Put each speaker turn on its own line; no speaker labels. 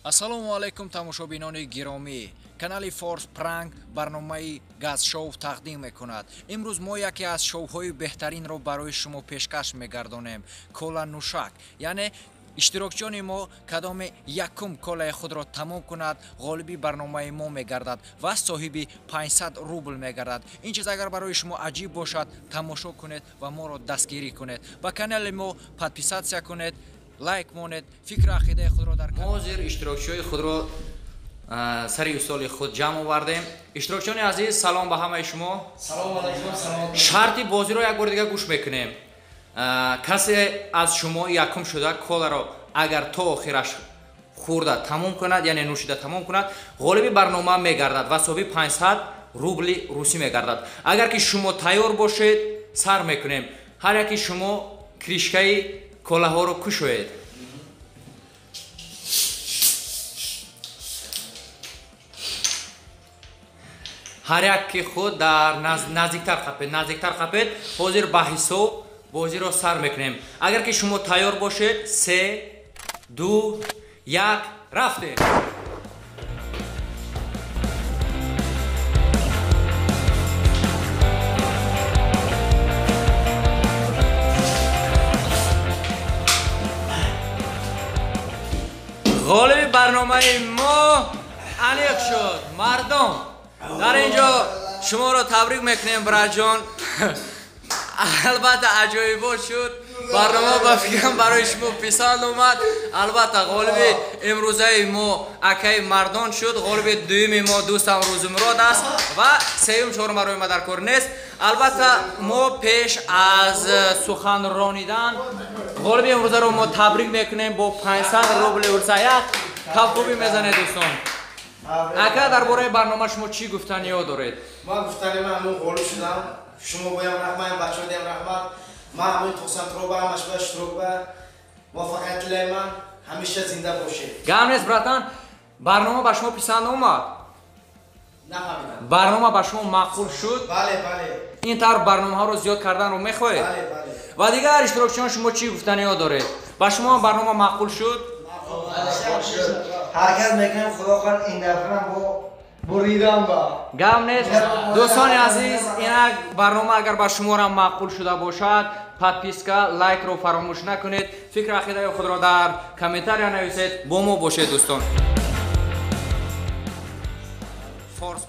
Ассалому алайкум тамошобинони гиромӣ. Канали Форс Пранк барномаи газ-шоу тақдим мекунад. Имрӯз мо яке аз шоуҳои беҳтаринро барои шумо пешкаш мегардонем. Кола нӯшак, яъне иштирокчиёни мо кадоме якум колаи худро тамом кунад, ғолиби барномаи мо мегардад ва соҳиби 500 рубл мегардад. Ин чиз агар барои шумо аҷиб бошад, тамошо кунед ва моро дастгирӣ кунед. Ба канали мо подписаться кунед, лайк монед, фикру ақидаи худро дар
мо ҳозир иштирокчиҳои худро сари устоли худ ҷамъ овардем. Иштирокчиёни азиз, салом ба ҳамаи шумо.
Салом алайкум, салом.
Шарти бозиро як бори дигар гӯш мекунем. Касе аз шумо якум шуда коларо агар то охираш хӯрда тамом кунад, яъне нӯшида тамом кунад, ғолиби барнома мегардад ва соҳиби 500 рубли русӣ мегардад. Агар ки шумо тайёр бошед, сар мекунем. Ҳар яки шумо кришкаи колаҳоро кушоед. Ҳар як ки худ дар наздиктар қапед, наздиктар қапед. Ҳозир ба ҳисоб бозиро сар мекунем. Агар ки шумо тайёр бошед, 3, 2, 1, рафтем. Ғолиби барномаи мо аниқ шуд. Мардум, дар ин ҷо шуморо табрик мекунем, браҷон. Албатта аҷоибот шуд барнома, ба фикрам барои шумо писанд омад. Албатта ғолиби имрӯзаи мо акаи Мардон шуд. Ғолиби дуюми мо дӯстам Рӯзимурод аст ва сеюм чорум барои ма дар кор нест. Албатта мо пеш аз сухан ронидан ғолиби имрӯзаро мо табрик мекунем бо 500 рубли урса. Як кафкӯбӣ мезанед, дӯстон. Ака, дар бораи барнома шумо чӣ гуфтаниё доред?
Ман гуфтани ман ҳамун ғолиб шудам. Шумо боям раҳмат, бачаҳоям раҳмат. Ман ҳамун тосантроба ҳамаш ба иштирок ба муваффақият тилайман. Ҳамеша зинда бошед.
Гап нест, братан. Барнома ба шумо писанд омад?
Нафаҳмидам.
Барнома ба шумо маъқул шуд?
Бале, бале.
Ин тавр барномаҳоро зиёд карданро мехоҳед?
Бале, бале.
Ва дигар иштирокчиён, шумо чӣ гуфтаниё доред? Ба шумо барнома маъқул шуд?
Ҳаракат мекунем, худо хоҳад ин дафъа бо буридам ба.
Гап нест. Дӯстони азиз, инак барнома агар ба шуморам маъқул шуда бошад, подписка, лайкро фаромӯш накунед. Фикру ақидаи худро дар комментария нависед. Бо мо бошед, дӯстон. Форс